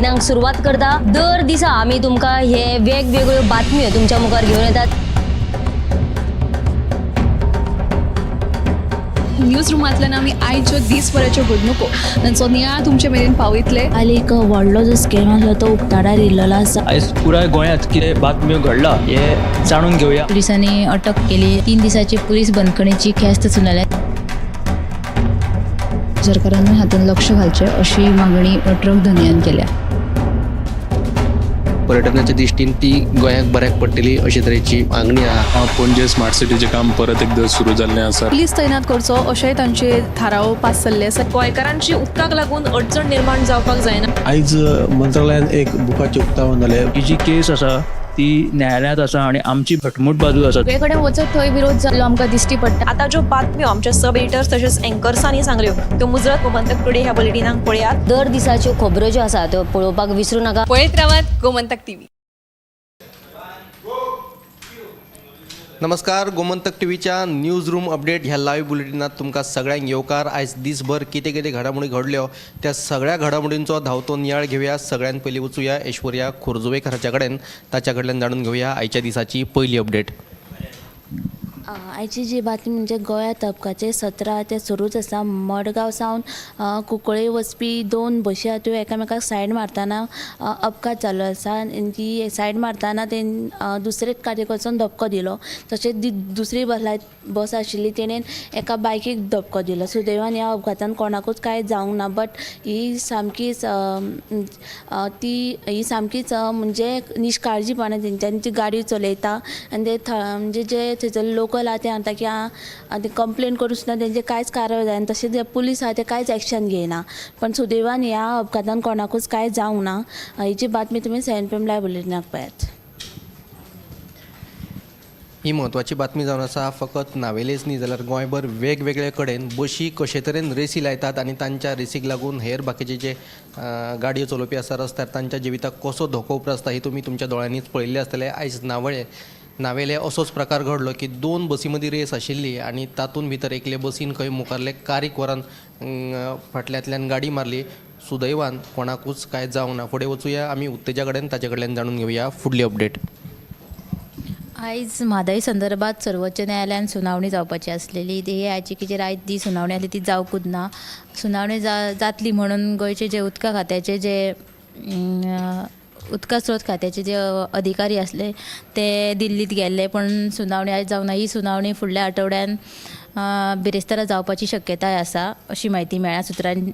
बुलेटिनाक सुरवात करता. दर दिसा आमी तुमकां हे वेगवेगळ्यो बातम्यो तुमच्या मुखार घेवन येतात. न्यूज रुमांतल्यान आमी आयच्यो दीसभराच्यो घडणुको तांचो नियाळ तुमचे मेरेन पावयतले. हाली एक व्हडलो जो स्कॅम आसलो तो उक्ताडार येयल्लो आसा. आयज पुराय गोंयांत कितें बातम्यो घडला हे जाणून घेवया. पोलिसांनी अटक केली. 3 दिसाची पोलीस बंदखणीची ख्यास्त सुनायल्या. सरकारान हातूंत लक्ष घालचें अशी मागणी ट्रक धनयान केल्या. पर्यटनाच्या दृश्टीन ती गोंयाक बऱ्याक पडटली अशे तरेची मागणी आहा. पणजे स्मार्ट सिटीचें काम परत एकदां सुरू जाल्लें आसा. पुलीस तैनात करचो अशेंय तांचे थाराव पास जाल्ले आसा. गोंयकारांची उदकाक लागून अडचण निर्माण जावपाक जायना. आयज मंत्रालयान एक बुकाचें उक्तावण जालें. ही जी केस आसा ती न्यायालयांत आसा आनी आमची घटमूट बाजू आसा. सगळे कडेन वचत थंय विरोध जाल्लो आमकां दिश्टी पडटा. आतां ज्यो बातम्यो आमच्या सब एडिटर्स तशेंच एंकर्सांनी सांगल्यो त्यो मुजरत गोमंतक टुडे ह्या बुलेटिनाक पळयात. दर दिसाच्यो खबरो ज्यो आसा त्यो पळोवपाक विसरूं नाका. पळयत रावात गोमंतक टीव्ही. नमस्कार, गोमंतक टीव्हीच्या न्यूज रूम अपडेट ह्या लायव्ह बुलेटिनात तुमकां सगळ्यांक येवकार. आयज दीसभर कितें कितें घडामोडी घडल्यो त्या सगळ्या घडामोडींचो धांवतो नियाळ घेवया. सगळ्यान पयलीं वचुया ऐश्वर्या खोर्जुवेकर हाच्या कडेन, ताच्या कडल्यान जाणून घेवया आयच्या दिसाची पयली अपडेट. आयची जी बातमी म्हणजे गोंयांत अपघाताचें सत्र आहा तें सुरूच आसा. मडगांव सावन कुंकळ्ळे वचपी 2 बशी आहा त्यो एकामेकाक सायड मारतना अपघात जाल्लो आसा. आनी ती सायड मारतना ते दुसरेच गाडयेक वचून धपको दिलो. तशेंच दुसरी बस आशिल्ली तेणेन एका बायकीक धपको दिलो. सुदैवान ह्या अपघातान कोणाकूच कांय जावंक ना. बट ही सामकीच ही सामकीच म्हणजे निश्काळजीपणां तेंच्यांनी ती गाडी चलयता आनी ते म्हणजे जे थंयसर लोकल आहा ते सांगता की आं ते कंप्लेन करून सुद्दां तेंचे कांयच कारवाय जायना. तशेंच जे पुलीस आहा ते कांयच एक्शन घेयना. पण सुदैवान ह्या अपघातान कोणाकूच कांय जावंक ना. हेची बातमी तुमी 7 PM live बुलेटिनाक पळयात. ही म्हत्वाची बातमी जावन आसा. फकत नावेलेच न्ही जाल्यार गोंयभर वेगवेगळे कडेन बशी कशे तरेन रेसी लायतात आनी तांच्या रेसीक लागून हेर बाकीचे जे गाडयो चलोवपी आसा रस्त्यार तांच्या जिविताक कसो धोको उप्रासता ही तुमी तुमच्या दोळ्यांनीच पळयल्लें आसतलें. आयज नावेले असोच प्रकार घडलो की 2 बसी मदीं रेस आशिल्ली आनी तातूंत भितर एकले बसीन खंय मुखारले कारीक व्हरून फाटल्यांतल्यान गाडी मारली. सुदैवान कोणाकूच कांय जावंक ना. फुडें वचुया आमी उत्तेजा कडेन, ताचे कडल्यान जाणून घेवया फुडली अपडेट. आयज म्हादय संदर्भात सर्वोच्च न्यायालयान सुनावणी जावपाची आसलेली. हे याचिकेचेर आयज जी सुनावणी आसली ती जावकूच ना. सुनावणी जातली म्हणून गोंयचे जे उदका खात्याचे जे उदका स्रोत खात्याचे जे अधिकारी आसले ते दिल्लीत गेल्ले, पण सुनावणी आयज जावंक ना. ही सुनावणी फुडल्या आठवड्यान बिरेस्तारा जावपाची शक्यताय आसा अशी म्हायती मेळ्ळ्या,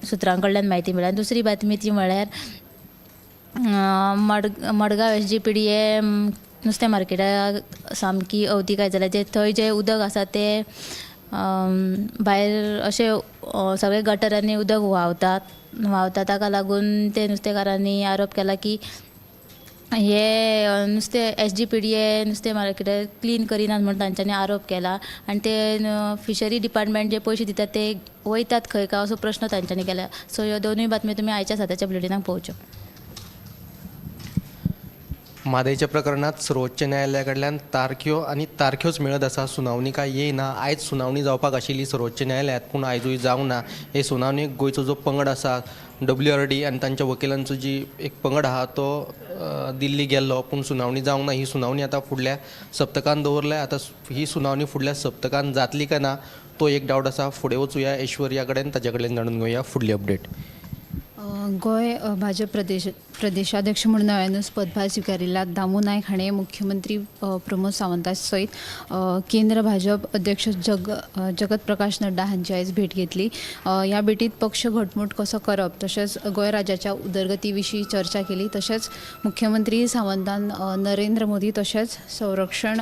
सुत्रां कडल्यान म्हायती मेळ्ळ्या. दुसरी बातमी ती म्हळ्यार मडगांव SGPDA नुस्तें मार्केटाक सामकी अवतिकाय जाल्या. जे थंय जें उदक आसा तें भायर अशें सगळे गटरांनी उदक व्हांवता. ताका लागून ते नुस्तेकारांनी आरोप केला की हे नुस्तें SGPDA नुस्तें मार्केटाक क्लीन करिनात म्हूण तांच्यांनी आरोप केला. आनी ते फिशरी डिपार्टमेंट जे पयशे दितात ते वयतात खंय काय असो प्रश्न तांच्यांनी केला. सो ह्यो दोनूय बातम्यो तुमी आयच्या 7च्या बुलेटिनाक पळोवच्यो. म्हादयच्या प्रकरणात सर्वोच्च न्यायालया कडल्यान तारख्यो आनी तारख्योच मेळत आसा. सुनावणी काय येयना. आयज सुनावणी जावपाक आशिल्ली सर्वोच्च न्यायालयांत, पूण आयजूय जावंक ना. हे सुनावणेक गोंयचो जो पंगड आसा WRD आनी तांच्या वकिलांचो जी एक पंगड आहा तो दिल्ली गेल्लो, पूण सुनावणी जावंक ना. ही सुनावणी आतां फुडल्या सप्तकान दवरल्या. आतां ही सुनावणी फुडल्या सप्तकान जातली काय ना तो एक डावट आसा. फुडें वचुया ऐश्वर्या कडेन, ताच्या कडल्यान जाणून घेवया फुडली अपडेट. गोंय भाजप प्रदेशाध्यक्ष म्हणून नव्यानूच पदभार स्विकारिल्ल्या दामू नायक हाणें मुख्यमंत्री प्रमोद सावंता सयत केंद्र भाजप अध्यक्ष जगत प्रकाश नड्डा हांची आयज भेट घेतली. ह्या भेटीत पक्ष घटमूट कसो करप तशेंच गोंय राज्याच्या उदरगती विशीं चर्चा केली. तशेंच मुख्यमंत्री सावंतान नरेंद्र मोदी तशेंच संरक्षण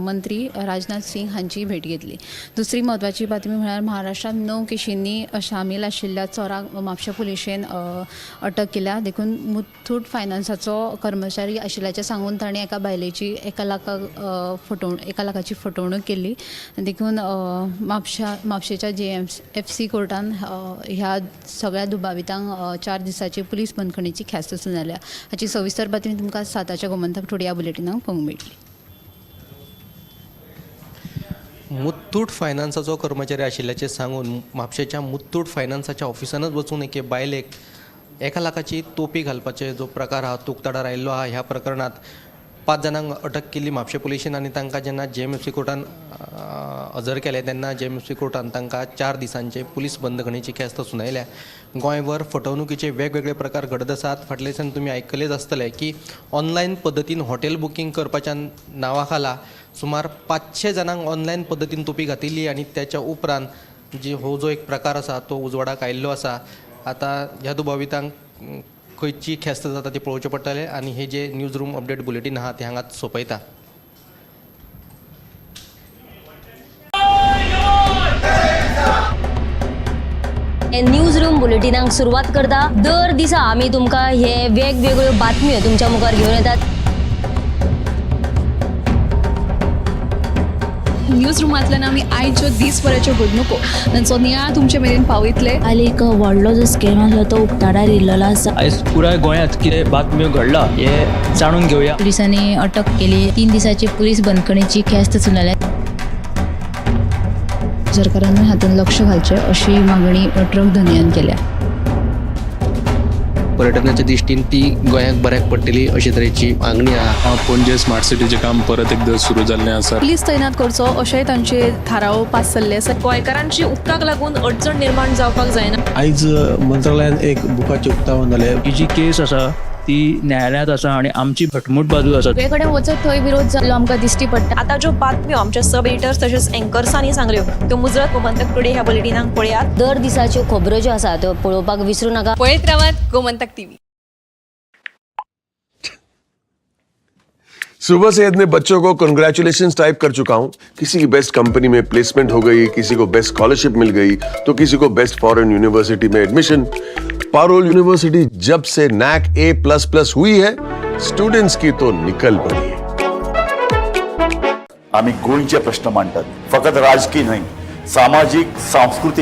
मंत्री राजनाथ सिंग हांची भेट घेतली. दुसरी म्हत्वाची बातमी म्हळ्यार महाराष्ट्रांत 9 केशींनी सामील आशिल्ल्या चोराक म्हापशें पुलिशेन अटक केल्या. देखून मुथूट फायनान्साचो कर्मचारी आशिल्ल्याचें सांगून ताणें एका बायलेची 1 लाखाची फटवणूक केल्ली. देखून म्हापशेच्या JMFC कोर्टान ह्या सगळ्या दुबावितांक 4 दिसाची पुलीस बंदखणीची ख्यास्त सुनायल्या. हाची सविस्तर बातमी तुमकां 7च्या गोमंतक टुडे ह्या बुलेटिनाक पळोवंक मेळटली. मुथूट फायनान्साचो कर्मचारी आशिल्ल्याचें सांगून म्हापशेच्या मुथूट फायनान्साच्या ऑफिसानच वचून एके बायलेक एका लाखाची तोपी घालपाचे जो प्रकार आहा तो उक्ताडार आयिल्लो आहा. ह्या प्रकरणात 5 जाणांक अटक केल्ली म्हापशें पुलिशेन आनी तांकां जेन्ना जेएमएफसी कोर्टान हजर केले तेन्ना जेएमएफसी कोर्टान तांकां 4 दिसांचे पुलीस बंदखणीची ख्यास्त सुनायल्या. गोंयभर फटवणुकीचे वेगवेगळे प्रकार घडत आसात. फाटल्या दिसान तुमी आयकलेच आसतले की ऑनलायन पद्दतीन हॉटेल बुकींग करपाच्या नांवा खाला सुमार 500 जाणांक ऑनलायन पद्दतीन तोपी घातिल्ली आनी त्याच्या उपरांत जी हो जो एक प्रकार आसा तो उजवाडाक आयिल्लो आसा. आतां ह्या दुबावितांक खंयची ख्यास्त जाता ती पळोवचें पडटलें आनी हे जे न्यूज रूम अपडेट बुलेटीन आहा ते हांगाच सोंपयता. न्यूज रूम बुलेटिनाक सुरवात करता. दर दिसा आमी तुमकां हे वेगवेगळ्यो बातम्यो तुमच्या मुखार घेवन येतात. न्यूज रुमांतल्यान आमी आयच्यो दीसभराच्यो घडणुको तांचो नियाळ तुमचे मेरेन पावयतले. काल एक व्हडलो जो स्कॅम आसलो तो उक्ताडार येयल्लो आसा. आयज पुराय गोंयांत कितें बातम्यो घडला हें जाणून घेवया. पुलिसांनी अटक केली. 3 दिसाची पुलीस बंदखणीची ख्यास्त सुनायल्या. सरकारानूय हातूंत लक्ष घालचें अशी मागणी ट्रक धनयान केल्या. पर्यटनाच्या दृश्टीन ती गोंयाक बऱ्याक पडटली अशे तरेची मागणी आहा. पणजे स्मार्ट सिटीचें काम परत एकदां सुरू जाल्लें आसा. पुलीस तैनात करचो अशेंय तांचे थाराव पास जाल्ले आसा. गोंयकारांची उदकाक लागून अडचण निर्माण जावपाक जायना. आयज मंत्रालयान एक बुकाचें उक्तावण जालें. ही जी केस आसा ती न्यायालयांत आसा आनी आमची घटमूट बाजू आसा. सगळे कडेन वचत थंय विरोध जाल्लो आमकां दिश्टी पडटा. आतां ज्यो बातम्यो आमच्या सब एडिटर्स तशेंच एंकर्सांनी सांगल्यो त्यो मुजरत गोमंतक टुडे ह्या बुलेटिनाक पळयात. दर दिसाच्यो खबरो ज्यो आसा त्यो पळोवपाक विसरू नाका. पळयत रावात गोमंतक टीव्ही. सुबह से इतने बच्चों को कंग्रेचुलेशंस टाइप कर चुका हूं. किसी की बेस्ट कंपनी में प्लेसमेंट हो गई, किसी को बेस्ट स्कॉलरशिप मिल गई, तो किसी को बेस्ट फॉरेन यूनिवर्सिटी में एडमिशन. पारोल यूनिवर्सिटी जब से नैक A++ हुई है, स्टूडेंट्स की तो निकल पड़ी है. आमी गोंयचे प्रश्न मांडटात, फकत राजकीय न्हय, सामाजीक, सांस्कृतीक.